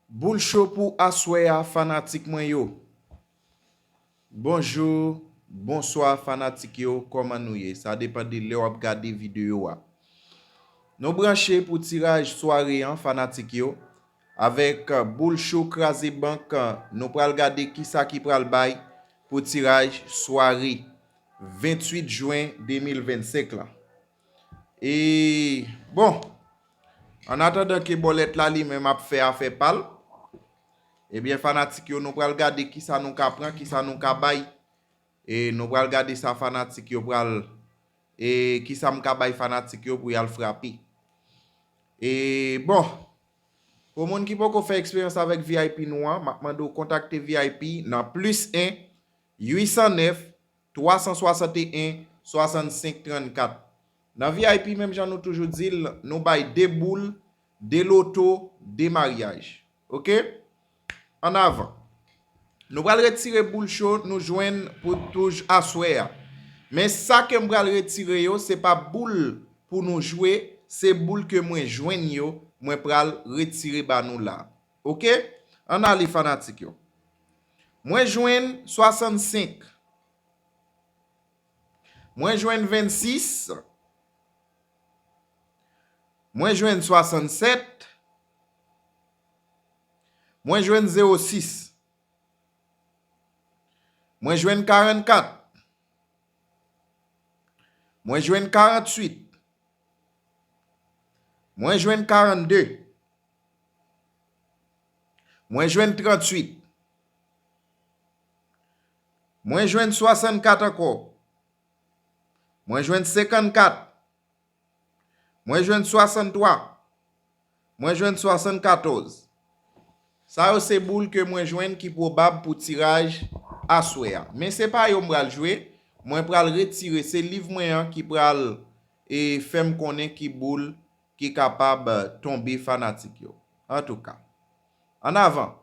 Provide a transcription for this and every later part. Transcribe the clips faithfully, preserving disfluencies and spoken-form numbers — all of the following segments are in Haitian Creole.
Boul cho pou aswè a, fanatik mwen yo. Bonjou, bonswa, fanatik yo, kòman nou ye? Sa depann de lè w ap gade videyo a. Nou branche pou tiraj sware an, fanatik yo. Avèk, euh, boul cho kraze bank, euh, nou pral gade kisa ki pral bay pou tiraj sware venntuit jen de mil vennsenk lan. E, bon, an atandan ke bòlèt la li menm ap fè afè pa l, ebyen, fanatik yo, nou pral gade kisa nou ka pran, kisa nou ka bay. E nou pral gade sa fanatik yo pral, e kisa m ka bay fanatik yo pou y al frape. E, bon, pou moun ki poko fè eksperyans avèk V I P nou an, m ap mande w kontakte V I P nan plis en, uit san nèf, twa san swasanteyen, swasannsenk trannkat. Nan V I P, menm jan nou toujou di l, nou bay de boul, de loto, de maryaj. Oke? Ann avan. Nou pral retire boul cho nou jwenn pou touj aswè a. Men sa ke m pral retire yo, se pa boul pou nou jwe, se boul ke mwen jwenn yo, mwen pral retire ba nou la. Oke? Ann ale, fanatik yo. Mwen jwenn swasannsèt. Mwen jwenn vennsis. Mwen jwenn swasannsèt. Mwen jwenn zewo sis. Mwen jwenn karannkat. Mwen jwenn karanntuit. Mwen jwenn karannde. Mwen jwenn tranntuit. Mwen jwenn swasannkat ankò. Mwen jwenn senkannkat. Mwen jwenn swasanntwa. Mwen jwenn swasannkatòz. Sa yo se boul ke mwen jwenn ki pwobab pou tiraj aswè a. Men se pa yo m pral jwe. Mwen pral retire. Se liv mwen an ki pral, e, fè m konnen ki boul ki kapab, e, tonbe, fanatik yo. Antouka. Ann avan.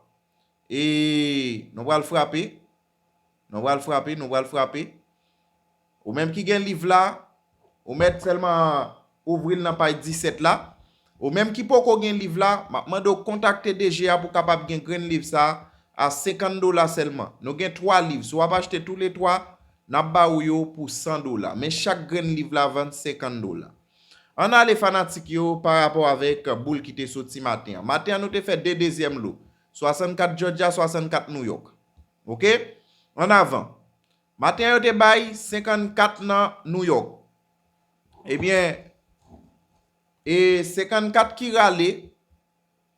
E nou pral frape. Nou pral frape, nou pral frape. Ou menm ki gen liv la, ou mèt sèlman ouvri l nan paj disèt la. Ou menm ki poko gen liv la, m ap mande w kontakte D G a pou w kapab gen grenn liv sa a senkant dola sèlman. Nou gen twa liv. Si w ap achte toulètwa, n ap ba ou yo pou san dola. Men chak grenn liv la vann senkant dola. Ann ale, fanatik yo, pa rapò avèk boul ki te soti maten an. Maten an, nou te fè de dezyèm lo. Swasannkat Georgia, swasannkat New York. Oke? Ann avan. Maten an, yo te bay senkannkat nan New York. Ebyen, e senkannkat ki rale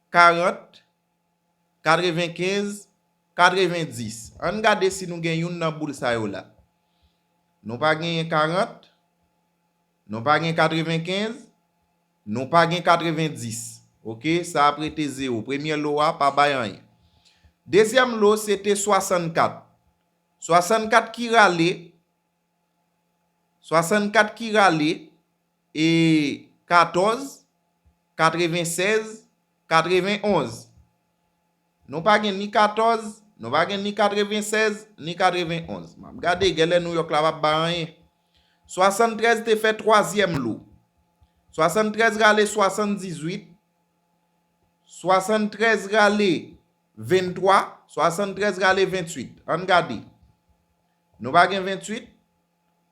karant, katrevenkenz, katrevendis. Ann gade si nou gen youn nan boul sa yo la. Nou pa genyen karant, nou pa gen katrevenkenz, nou pa gen katrevendis. Oke, sa ap rete zewo. Premye lo a pa bay anyen. Dezyèm lo, se te swasannkat. Swasannkat ki rale, swasannkat ki rale, e katòz, katrevensèz, katrevenonz. Nou pa gen ni katòz, nou pa gen ni katrevensèz, ni katrevenonz. M ap gade, genlè New York la p ap bay anyen. Swasanntrèz te fè twazyèm lo. Swasanntrèz rale swasanndizuit. Swasanntrèz rale venntwa. Swasanntrèz rale ventuit. Ann gade. Nou pa gen ventuit.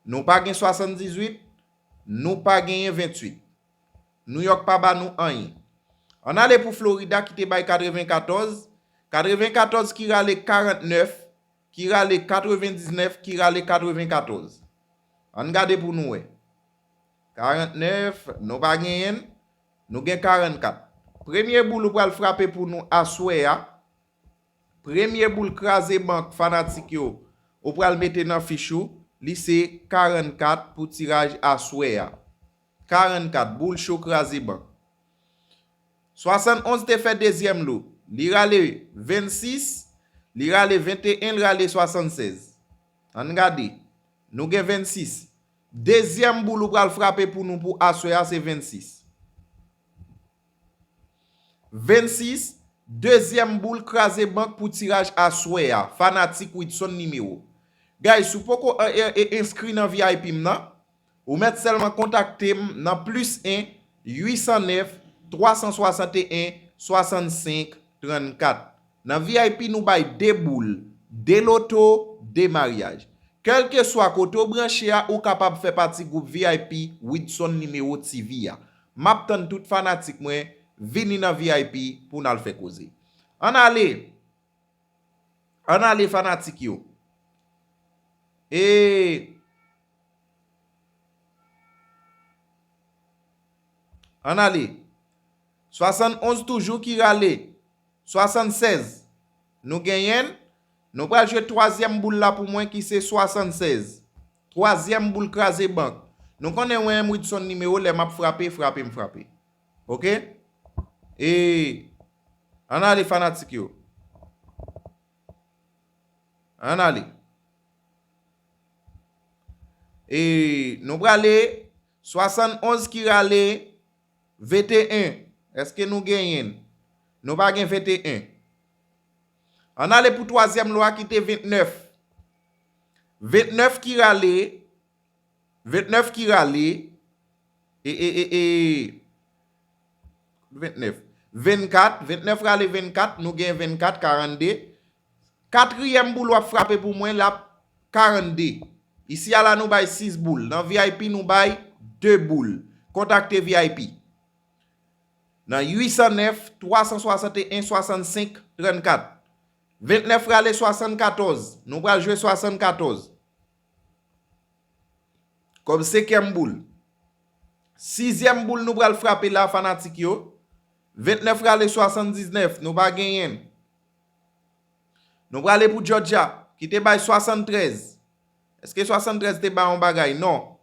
Nou pa gen swasanndizuit. Nou pa genyen ventuit. New York pa ba nou anyen. Ann ale pou Florida ki te bay katrevenkatòz. Katrevenkatòz ki rale karantnèf, ki rale katrevendiznèf, ki rale katrevenkatòz. Ann gade pou nou wè. Karantnèf, nou pa genyen l. Nou gen karannkat. Premye boul ou pral frape pou nou aswè a. Premye boul kraze bank, fanatik yo, ou pral mete nan fich ou, li se karannkat pou tiraj aswè a. Karannkat, boul cho kraze bank. Swasannonz te fè dezyèm lo. Li rale vennsis, li rale venteyen, li rale swasannsèz. Ann gade. Nou gen vennsis. Dezyèm boul ou pral frape pou nou pou aswè a, se vennsis. Vennsis, dezyèm boul kraze bank pou tiraj aswè a, fanatik Widson Nimewo. Guys, si w poko, e, e, e, enskri nan V I P m nan, ou mèt sèlman kontakte m nan plis en, uit san nèf, twa san swasanteyen, swasannsenk, trannkat. Nan V I P, nou bay de boul, de loto, de maryaj. Kèlkeswa kote w branche a, ou kapab fè pati gwoup V I P Widson Nimewo T V a. M ap tann tout fanatik mwen, vini nan V I P pou n al fè koze. Ann ale! Ann ale, fanatik yo! E Ann ale. Swasannonz toujou ki rale. Swasannsèz. Nou genyen l. Nou pral jwe twazyèm boul la pou mwen ki se swasannsèz. Twazyèm boul kraze bank. Nou konnen mwen renmen Widson Nimewo, lè m ap frape, frape m frape. Oke? E ann ale, fanatik yo. Ann ale. E nou prale swasannonz ki rale venteyen. Èske nou genyen l? Nou pa gen venteyen. Ann ale pou twazyèm lwa ki te ventnèf. Ventnèf ki rale, ventnèf ki rale, e, e, e, e, ventnèf. Vennkat, ventnèf rale vennkat, nou gen vennkat, karannde. Katriyèm boul w ap frape pou mwen, l ap karannde. Isi a la, nou bay sis boul. Nan V I P, nou bay de boul. Kontakte V I P. Nan uitsannèf, twasanswasanteyen, swasannsenk, trannkat. Ventnèf rale swasannkatòz. Nou pral jwe swasannkatòz. Kòm senkyèm boul. Sizyèm boul nou pral frape la, fanatik yo. Ventnèf rale swasanndiznèf, nou pa genyen l. Nou prale pou Georgia, ki te bay swasanntrèz. Èske swasanntrèz te bay yon bagay? Non.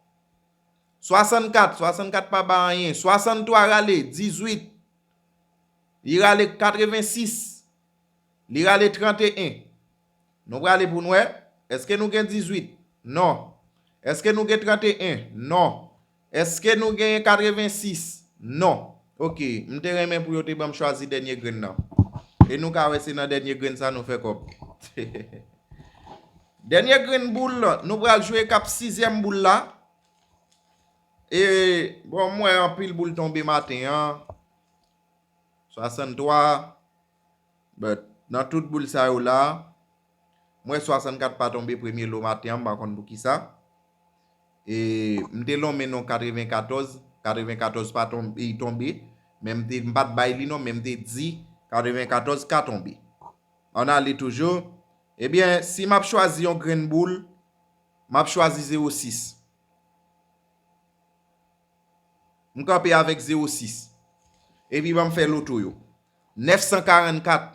Swasannkat, swasannkat pa bay anyen. Swasanntwa rale, dizuit. Li rale katrevensis. Li rale tranteyen. Nou prale pou n wè. Èske nou gen dizuit? Non. Èske nou gen tranteyen? Non. Èske nou genyen katrevensis? Non. Oke, m te renmen pou yo te ban m chwazi dènye grenn nan. E nou ka wè se nan dènye grenn sa nou fè kòb. Dènye grenn boul, nou pral jwe k ap sizyèm boul la. E, bon, m wè anpil boul tonbe maten an. Swasanntwa. But, nan tout boul sa yo la, m wè swasannkat pa tonbe premye lo maten an, m pa konn poukisa. E, m te lonmen non katrevenkatòz, katrevenkatòz pa tonbe, tonbe, men m te, m pa t bay li non, men m te di katrevenkatòz ka tonbe. Ann ale toujou. Ebyen, si m ap chwazi yon grenn boul, m ap chwazi zewo sis. M kanpe avèk zewo sis. Epi ban m fè loto yo. Nèf san karannkat,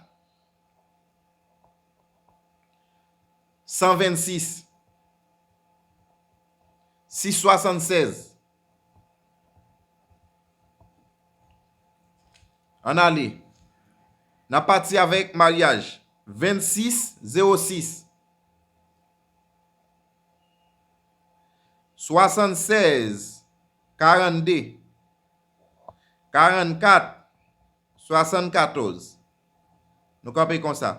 san vennsis, sis swasannsèz. Ann ale. N ap pati avèk maryaj. Vennsis zewo sis. Swasannsèz, karannde, karannkat, swasannkatòz. Nou kanpe konsa.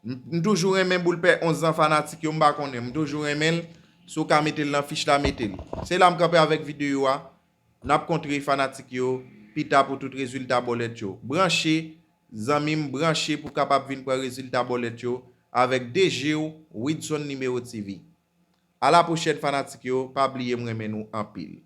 M, m toujou renmen boul pè onz lan, fanatik yo, m pa konnen. M toujou renmen l. Si w ka mete l nan fich la, mete l. Se la m kanpe avèk videyo a. N ap kontre fanatik yo pita pou tout rezilta bòlèt yo. Branche, zanmi m, branche pou w kapab vin pran rezilta bòlèt yo avèk D J w, Widson Nimewo T V. A la pwochèn, fanatik yo, pa bliye m renmen nou anpil.